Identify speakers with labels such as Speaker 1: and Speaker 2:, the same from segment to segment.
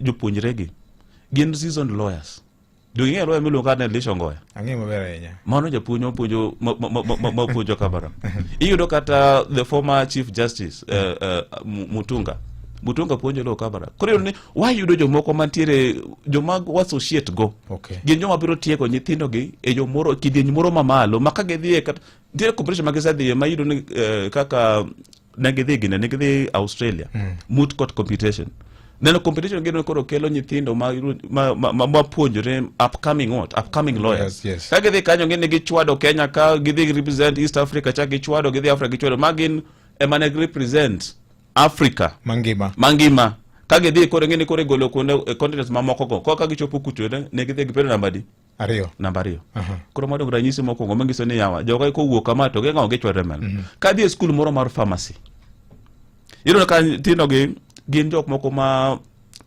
Speaker 1: Jopuonjregi gin seasoned lawyers. Do ing'eyo lawyer miluongo kaka Elisha Ongoya?
Speaker 2: Ang'eyo maber ahinya.
Speaker 1: Mano japuonj mapuonjo mapuonjo Kabarak. Iyudo kata the former chief justice Mutunga. Mutunga puonjo law Kabarak. Koro iyudo ni wayudo jomoko mantiere, joma wa associate go. Gin joma biro tiego nyithindo gi e yo moro, kidieny moro mamalo ma ka gidhiye, kata nitiere competition ma gisedhiye ma iyudo ni kaka ne gidhi gine, ne gidhi Australia, moot court competition. Neno competition gino koro kelo nyithindo ma puonjore, upcoming, what, upcoming lawyers. Ka gidhi kanyo, gin gichwado Kenya, ka gidhi represent East Africa, cha gichwado, gidhi Africa gichwado, ma gin ema ne represent Africa
Speaker 2: mangima.
Speaker 1: Mangima. Ka gidhi koro ng'eni koro igolo kuonde e continents mamoko go ko ka gichopo kucho, ne gidhi gibedo namba di?
Speaker 2: Ariyo.
Speaker 1: Namba 2. Koro mano ranyisi mokwongo manyiso ni yawa jogo kowuok kama to ging'o gichwere mel. Ka dhi e skul moro mar pharmacy, iyudo ka nyithindo gi gin jok moko ma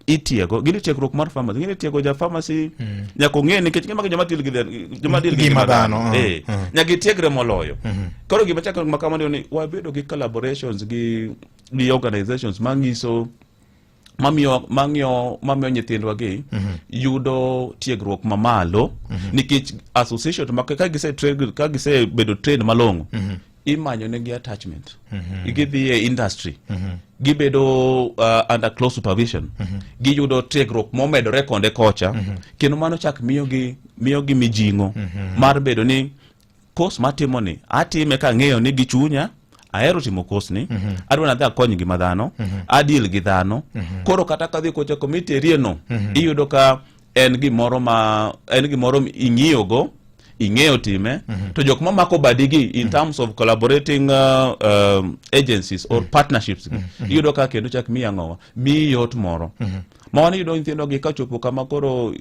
Speaker 1: itiego, gin e tiegruok mar pharmacy, gin itiego ja pharmacy nyaka ong'e nikech ngima gi joma deal gi
Speaker 2: ngima dhano,
Speaker 1: Nyaka itiegre moloyo. Koro gima chako ma kamano ni wabedo gi collaborations gi organizations manyiso mamiyo mang'iyo mamiyo nyithindwa gi yudo tiegruok mamalo, nikech association ma ka gise train, ka gisebedo train malong'o, imanyo negi attachment, gidhi e industry, gibedo under close supervision, giyudo tiegruok momedore konde kocha, kendo mano chak miyogi mijing'o mar bedo ni course matimo ni atime kang'eyo ni gi chunya ahero timo course ni, adwa nadhi akony ngima dhano, adeal gi dhano. Koro kata kadhi kocha komiterie no, iyudo ka en gimoro ma en gimoro ing'iyogo, ing'eyo time, to jok mamako badigi in terms of collaborating agencies or partnerships gi, iyudo ka kendo chak miyi ang'owa, miyi yot moro ma wan iyudo nyithindo gi kachopo kama koro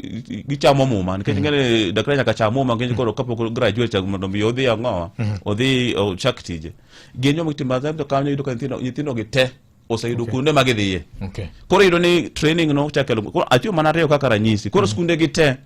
Speaker 1: gichamo muma, nikech ing'e daktari nyaka cham muma nikech koro kapok graduate chak mondo mi odhi ang'owa, odhi ochak tije. Gin joma timo to kanyo iyudo ka nyithindo gi te oseyudo kuonde ma gidhiye. Koro iyudo ni training no chakelo. Koro achiwo mana ariyo kaka ranyisi. Koro skunde gi te